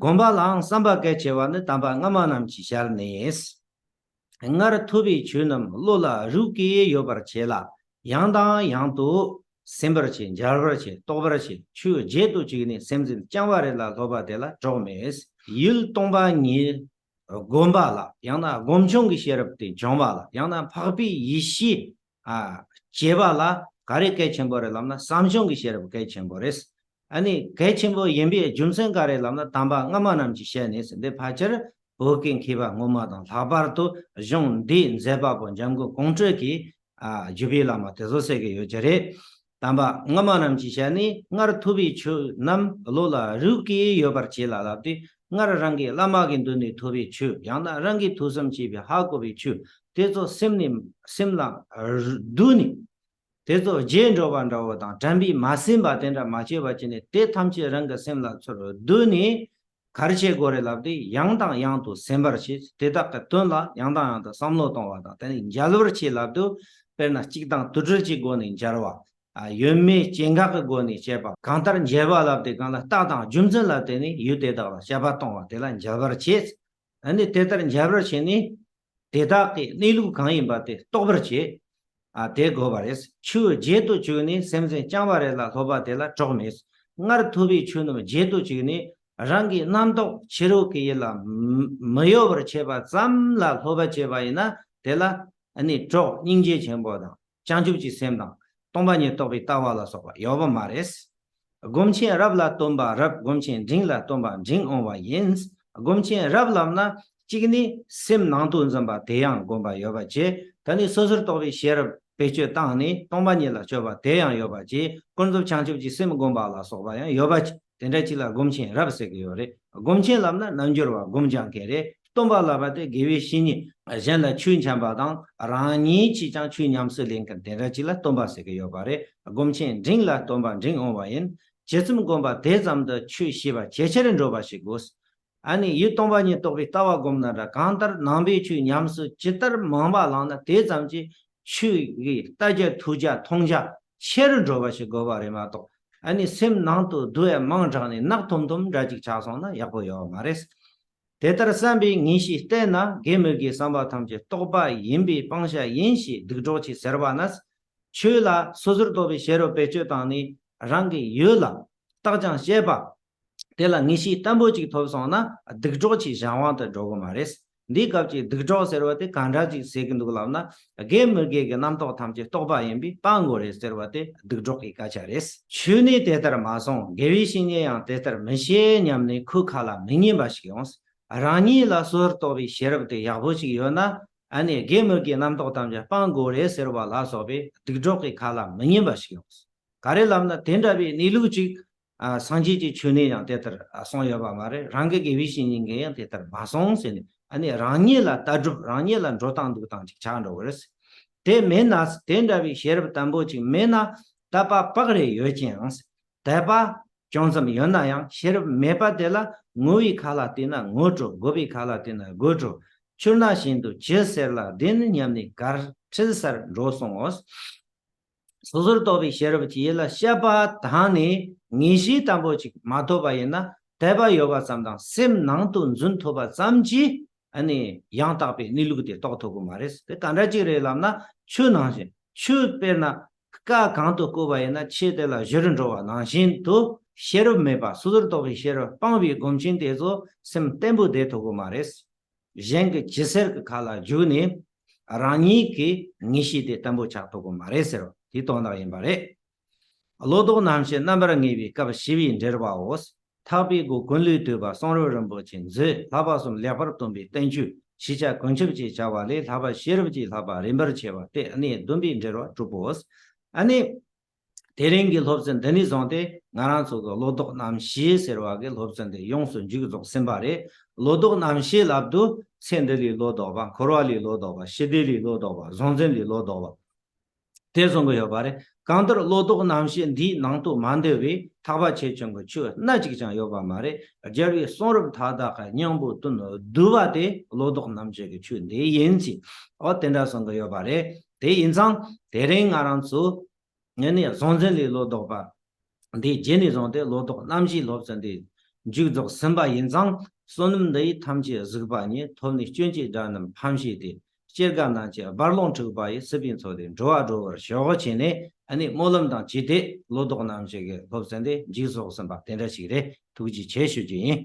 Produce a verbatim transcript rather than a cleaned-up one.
སྒོམ་པ་ལའང་བསམ་པ་གལ་ཆེ་བ་ནི་དམ་པ་སྔ་མ་རྣམས་ཀྱི་ཞལ་ནས། སྔར་ཐོས་པའི་ཆོས་རྣམས་བློ་ལ་རིག་གེ་ཡོད་པར་བྱས་ལ། ཡང་དང་ཡང་དུ་སེམས་པར་བྱེད། འཇལ་བར་བྱེད། རྟོགས་པར་བྱེད། ཆོས་བརྒྱད་དུ་བཅུག་ནས་སེམས་ཅན་སྐྱོང་བ་རེ་ལ་སློབ་པ་དེ་ལ་གྲོགས་མེད། ཡུལ་སྟོང་པ་ཉིད་སྒོམ་པ་ལ། ཡང་ན་སྒོམ་བྱུང་གི་ཤེས་རབ་དེ་བྱུང་བ་ལ། ཡང་ན་འཕགས་པའི་ཡེ་ཤེས་ཨ་སྐྱེ་བ་ལ་ག་རེ་གལ་ཆེན་པོ་རེད་ལབ་ན། བསམ་བྱུང་གི་ཤེས་རབ་གལ་ཆེན་པོ་རེད། ཨ་ནི་གལ་ཆེན་པོ་ཡིན་པའི་རྒྱུ་མཚན་ག་རེ་ལབ་ན། དམ་པ་སྔ་མ་རྣམས་ཀྱི་ཞལ་ནས་ཟེར། འདི་ཕལ་ཆེར་བོད་ཀྱི་མཁས་པ་སྔོན་མ་དང་ལྷག་པར་དུ་གཞུང་འདིའི་མཛད་པ་པོ་འཇམ་མགོན་ཀོང་སྤྲུལ་གྱི་ཨ་བརྒྱུད་པའི་བླ་མ་དེ་ཚོ་ཟེར་གྱི་ཡོད་ཀྱི་རེད། དམ་པ་སྔ་མ་རྣམས་ཀྱི་ཞལ་ནས། སྔར་ཐོས་པའི་ཆོས་རྣམས་བློ་ལ་རིག་གེ་ཡོད་པར་བྱས་ལ་ལབ་དུས། སྔར་རང་གི་བླ་མ་གི་མདུན་ནས་ཐོས་པའི་ཆོས། ཡང་ན་རང་གིས་ཐོས་བསམ་བྱས་པའི་ཧ་གོ་བའི་ཆོས་དེ་ཚོ་སེམས་ནས་སེམས་ལ་བསྡུས་ནས། དེ་ཚོ་བརྗེད་འགྲོ་བ་འདྲ་བོ་དང་དྲན་པས་མ་ཟིན་པ་དེ་འདྲ་མ་བྱས་པ་བྱས་ནས། དེ་ཐམས་ཅད་རང་གི་སེམས་ལ་ཚུར་བསྡུས་ནས། ག་རེ་བྱེད་དགོས་རེད་ལབ་དུས། ཡང་དང་ཡང་དུ་སེམས་པར་བྱེད། དེ་དག་གི་དོན་ལ་ཡང་དང་ཡང་དུ་བསམ་བློ་གཏོང་བ་དང་། དེ་ནས་འཇལ་བར་བྱེད་ལབ་དུས། དཔེར་ན་གཅིག་དང་དུ་སྦྲུལ་གྱི་སྒོ་ནས་འཇལ་བ། ཨ། ཡོད་མེད་སྐྱེ་འགག་གི་སྒོ་ནས་བྱེད་པ། གང་ལྟར་འཇལ་བ་ལབ་དུས་གང་ལ་རྟགས་དང་རྒྱུ་མཚན་ལ་བརྟེན་ནས་ཡུལ་དེ་དག་ལ་དཔྱད་པ་གཏོང་བ་དེ་ལ་འཇལ་བར་བྱེད། ཨ་ནི་དེ་ལྟར་འཇལ་བར་བྱེད་ནས། དེ་དག་གི་གནས་ལུགས་གང་ཡིན་པ་དེ་རྟོགས་པར་བྱེད། ཨ། དེ་དགོས་པ་རེད། ཆོས་བརྒྱད་དུ་བཅུག་ནས་སེམས་ཅན་སྐྱོང་བ་རེ་ལ་སློབ་པ་དེ་ལ་གྲོགས་མེད། སྔར་ཐོས་པའི་ཆོས་རྣམས་བརྒྱད་དུ་བཅུག་ནས་རང་གི་རྣམ་རྟོག་ཕྱི་རོལ་གྱི་ཡུལ་ལ་མི་གཡོ་བར་བྱེད་པ་ཙམ་ལ་སློབ་པ་བྱས་པ་ཡིན་ན། དེ་ལ་ཨ་ནི་གྲོགས་སྙིང་རྗེ་ཆེན་པོ་དང་། བྱང་ཆུབ་ཀྱི་སེམས་དང་། སྟོང་པ་ཉིད་རྟོགས་པའི་ལྟ་བ་ལ་སོགས་པ་ཡོད་པ་མ་རེད། སྒོམ་ཆེན་རབ་ལ་སྟོན་པ་རབ། སྒོམ་ཆེན་འབྲིང་ལ་སྟོན་པ་འབྲིང་འོང་བ་ཡིན། སྒོམ་ཆེན་རབ་ལབ་ན། གཅིག་ནི་སེམས་ནང་དུ་འཛིན་པ་དེ་ཡང་སྒོམ་པ་ཡོད་པ་བྱས། ད་ནི་སོ་སོར་རྟོག་པའི་ཤེས་རབ་བེད་སྤྱོད་བཏང་ནས་སྟོང་པ་ཉིད་ལ་དཔྱོད་པ་དེ་ཡང་ཡོད་པ་བྱས། ཀུན་རྫོབ་བྱང་ཆུབ་ཀྱི་སེམས་སྒོམ་པ་ལ་སོགས་པ་ཡང་ཡོད་པ་བྱས། དེ་འདྲ་གཅིག་ལ་སྒོམ་ཆེན་རབ་ཟེར་གྱི་ཡོད་རེད། སྒོམ་ཆེན་ལབ་ན་རྣལ་འབྱོར་བ་སྒོམ་སྦྱང་མཁན་རེད། སྟོན་པ་ལབ་པ་དེ་དགེ་བའི་བཤེས་གཉེན་གཞན་ལ་ཆོས་འཆམ་པ་དང་། རང་ཉིད་ཀྱིས་ཀྱང་ཆོས་ཉམས་སུ་ལེན་མཁན་དེ་འདྲ་གཅིག་ལ་སྟོན་པ་ཟེར་གྱི་ཡོད་པ་རེད། སྒོམ་ཆེན་འབྲིང་ལ་སྟོན་པ་འབྲིང་འོང་བ་ཡིན། ཇི་ཙམ་སྒོམ་པ་དེ་ཙམ་དུ་ཆོས་ཤེས་པ་ཇེ་ཆེར་འགྲོ་བ་ཞིག་དགོས། ཨ་ནི་ཡུལ་སྟོང་པ་ཉིད་རྟོགས་པའི་ལྟ་བ་སྒོམ་ན་འདྲ། གང་ལྟར་ནང་པའི་ཆོས་ཉམས་སུ་ཇི་ལྟར་མང་བ་བླངས་ན་དེ་ཙམ་གྱིས་ཆོས་ཀྱི་ལྟ་རྒྱ་ཐོས་རྒྱ་མཐོང་རྒྱ་ཆེ་རུ་འགྲོ་བ་ཞིག་དགོས་པ་རེད་མ་གཏོགས། ཨ་ནི་སེམས་ནང་དུ་སྡུག་ཡ་མང་དྲགས་ནས་ནག་ཐོམ་ཐོམ་འདྲ་ཅིག་ཆགས་སོང་ན་ཡག་པོ་ཡོད་མ་རེད། དེ་ལྟར་བསམ་པའི་ངེས་ཤེས་བརྟན་ན། དགེ་མི་དགེའི་བསམ་པ་ཐམས་ཅད་རྟོག་པ་ཡིན་པས་སྤང་བྱ་ཡིན་ཞེས་སྡིག་གྲོགས་ཀྱིས་ཟེར་བ་ན། ཆོས་ལ་སོ་སོར་རྟོག་པའི་ཤེས་རབ་བེད་སྤྱོད་བཏང་ནས་རང་གི་ཡུལ་ལ་བརྟག་ཅིང་དཔྱད་པ། དེ་ལ་ངེས་ཤེས་བརྟན་པོ་ཅིག་ཐོབ་སོང་ན། སྡིག་གྲོགས་ཀྱི་གཞན་དབང་དུ་འགྲོ་གི་མ་རེད། འདིའི་སྐབས་ཀྱི་སྡིག་གྲོགས་ཟེར་བ་དེ་གང་འདྲ་ཅིག་ཟེར་གྱི་འདུག་ལབ་ན། དགེ་མི་དགེ་གི་རྣམ་རྟོག་ཐམས་ཅད་རྟོག་པ་ཡིན་པས་སྤང་དགོས་རེད་ཟེར་བ་དེ་སྡིག་གྲོགས་ཀྱི་སྐད་ཆ་རེད། ཆོས་ནི་དེ་ལྟར་མ་གསུངས། དགེ་བའི་བཤེས་གཉེན་ཡང་དེ་ལྟར་མི་བྱེད་སྙམ་ནས་ཁོའི་ཁ་ལ་མི་ཉན་པ་ཞིག་ཡོང་། རང་ཉིད་ལ་སོ་སོར་རྟོག་པའི་ཤེས་རབ་དེ་ཡག་པོ་ཞིག་ཡོད་ན། ཨ་ནི་དགེ་མི་དགེའི་རྣམ་རྟོག་ཐམས་ཅད་སྤང་དགོས་རེད་ཟེར་བ་ལ་སོགས་པའི་སྡིག་གྲོགས་ཀྱི་ཁ་ལ་མི་ཉན་པ་ཞིག་ཡོང་། ག་རེ་ལབ་ན་དེ་འདྲ་བའི་གནས་ལུགས་ཅིག་ཨ། སངས་རྒྱས་ཀྱི་ཆོས་ནས་ཡང་དེ་ལྟར་ཨ་གསུངས་ཡོད་པ་མ་རེད། རང་གི་དགེ་བའི་བཤེས་གཉེན་གྱིས་ཡང་དེ་ལྟར་མ་གསུངས་ཟེར་ནས། ཨ་ནི་རང་ཉིད་ལ་ལྟ་གྲུབ། རང་ཉིད་ལ་འགྲོ་སྟངས་འདུག་སྟངས་ཅིག་ཆགས་འགྲོ་གི་རེད། དེ་མེད་ན། དེ་འདྲ་བའི་ཤེས་རབ་བརྟན་པོ་ཅིག་མེད་ན། དད་པ་བག་རེ་ཡོད་ཀྱང་། དད་པ་ཅུང་ཙམ་ཡོད་ན་ཡང་ཤེས་རབ་མེད་པ་དེ་ལ་ངོ་བོའི་ཁ་ལ་བལྟས་ན་ངོ་སྤྲོད། དགོས་པའི་ཁ་ལ་བལྟས་ན་དགོས་སྤྲོད། ཆུ་སྣ་བཞིན་དུ་ཇི་ཟེར་ལ་བདེན་སྙམ་ནས་གར་ཁྲིད་སར་འགྲོ་སོང་ངོ་། སོ་སོར་རྟོག་པའི་ཤེས་རབ་ཀྱི་ཡུལ་ལ་དཔྱད་པ་དང་ནི་ངེས་ཤེས་བརྟན་པོ་ཅིག་མ་ཐོབ་པ་ཡིན་ན། དད་པ་ཡོད་པ་ཙམ་དང་སེམས་ནང་དུ་འཛིན་ཐུབ་པ་ཙམ་གྱིས་ཨ་ནི་ཡང་དག་པའི་གནས་ལུགས་དེ་རྟོགས་ཐུབ་ཀྱི་མ་རེད། དེ་ག་འདྲ་ཅིག་རེད་ལབ་ན། ཆུ་ནང་བཞིན། ཆུ་དཔེར་ན་སྐལ་གང་དུ་བསྐོལ་བ་ཡིན་ན་ཆུ་དེ་ལ་བཞུར་འགྲོ་བ་ནང་བཞིན་དུ། ཤེས་རབ་མེད་པ། སོ་སོར་རྟོག་པའི་ཤེས་རབ་སྤངས་པའི་སྒོམ་ཆེན་དེ་ཚོ་སེམས་བརྟན་པོ་བསྡད་ཐུབ་ཀྱི་མ་རེད། གཞན་གྱི་ཅི་ཟེར་གྱི་ཁ་ལ་འཇུག་ནས་རང་ཉིད་ཀྱི་ངེས་ཤེས་དེ་བརྟན་པོ་ཆགས་ཐུབ་ཀྱི་མ་རེད་ཟེར་བ་དེའི་དོན་དག་ཡིན་པ་རེད། བློ་ལྡོག་རྣམ་བཞི་རྣམ་པར་ངེས་པའི་སྐབས་ཞི་བའི་འགྲེལ་པའོ། ཐེག་པའི་སྒོ་ཀུན་ལས་བཏུས་པ་གསུང་རབ་རིན་པོ་ཆེ་མཛོད། བསླབ་པ་གསུམ་ལེགས་པར་སྟོན་པའི་བསྟན་བཅོས་ཤེས་བྱ་ཀུན་ཁྱབ་ཅེས་བྱ་བ་ལས། བསླབ་པ་ཤེས་རབ་ཀྱི་བསླབ་པ་རིམ་པར་ཕྱེ་བ་སྟེ་གནས་བདུན་པའི་འགྲེལ་པ་གྲུབ་བོ། ཨ་ནི། དེ་རིང་གི་སློབ་ཚན་འདི་ནས་བཟུང་སྟེ་ང་རང་ཚོ་གི་བློ་ལྡོག་རྣམ་བཞི་ཟེར་བ་གི་སློབ་ཚན་འདི་ཡོངས་སུ་མཇུག་རྫོགས་ཟིན་པ་རེད། བློ་ལྡོག་རྣམ་བཞི་ལབ་དུས་ཚེ་འདི་ལས་བློ་ལྡོག་པ། འཁོར་བ་ལས་བློ་ལྡོག་པ། ཞི་བདེ་ལས་བློ་ལྡོག་པ། གཟུང་འཛིན་ལས་བློ་ལྡོག་པ། དེ་གསུང་གི་ཡོད་པ་རེད། གང་ལྟར་བློ་ལྡོག་རྣམ་བཞི་འདིའི་ནང་དུ་མ་འདུ་བའི་ཐེག་པ་ཆེ་ཆུང་གི་ཆོས་སྣ་གཅིག་ཀྱང་ཡོད་པ་མ་རེད། རྒྱལ་བའི་གསུང་རབ་མཐའ་དག་གི་སྙིང་པོ་དོན་བསྡུ་བ་དེ་བློ་ལྡོག་རྣམ་བཞི་གི་ཆོས་འདི་ཡིན་ཅིང་། ཨོ་དེ་འདྲ་གསུང་གི་ཡོད་པ་རེད། དེ་ཡིན་ཙང་དེ་རིང་ང་རང་ཚོ་ངས་ནི་གཟུང་འཛིན་ལས་བློ་ལྡོག་པ། འདི་རྗེས་ནས་བཟུང་སྟེ་བློ་ལྡོག་རྣམ་བཞིའི་སློབ་ཚན་འདི་ མཇུག་རྫོགས་ཟིན་པ་ཡིན་ཙང་བསོད་ནམས་འདི་ཡིས་ཐམས་ཅད་གཟིགས་པ་ཉིད། ཐོབ་ནས་སྐྱོན་གྱི་དགྲ་རྣམས་ཕམ་བྱས་ཏེ། སྐྱེ་རྒ་ན་འཆིའི་རྦ་ཀློང་འཁྲུགས་པ་ཡི། སྲིད་པའི་མཚོ་ལས་འགྲོ་བ་སྒྲོལ་བར་ཤོག་བྱས་ནས་ཨ་ནི་སྨོན་ལམ་དང་བཅས་ཏེ་ལོ་ཏོག་རྣམས་ཀྱི་གི་སློབ་ཚན་དེ་མཇུག་རྫོགས་ཟིན་པ་དེ་འདྲ་ཞིག་རེད། ཐུགས་རྗེ་ཆེ་ཞུ་རྒྱུ་ཡིན།